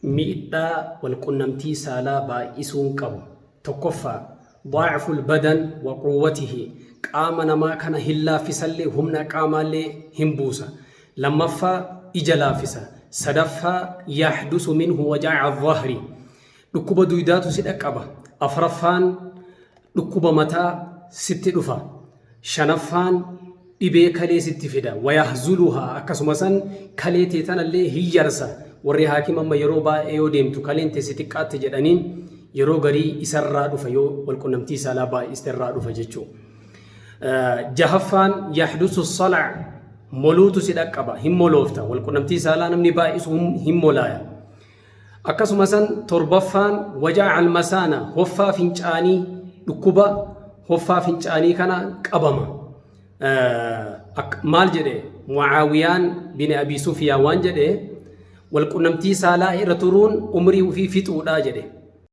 Miidhaa walqunnamtii saalaa baay'isuun qabu. Tokkoffaa, Da'ful badan wa quwwatihi, qaama namaa kana hin laaffisallee humna qaamaallee hin buusa. Lammaffaa, ija laaffisa. Sadaffaa, yahdusu minhu waja'a dhahri, dhukkuba duydaatu si dhaqqaba. Afraffaan, dhukkuba mataa sitti dhufa. Shanaffaan, dhibee kalee sitti fida. Wayahzuluhaa, akkasuma san kalee tee tanallee hin yarsa. Warri haakima amma yeroo baay'ee yoo deemtu kaleen tee si xiqqaatte jedhaniin yeroo garii isarraa dhufa yoo walqunnamtii saalaa baay'iste irraa dhufa jechuu. Jahaffaan, yahdusu salac, moluutu si dhaqqaba, hin moloofta. Walqunnamtii saalaa namni baay'isu hin molaaya. Akkasuma san torbaffaan, waja'a almasaana, hoffaa fincaanii, dhukkuba hoffaa fincaanii kana qabama. Maal jedhe Mucaawiyaan bin Abi Sufiyaan waan jedhe walqunnamtii saalaa irra turuun umrii ofii fixuudha jedhe.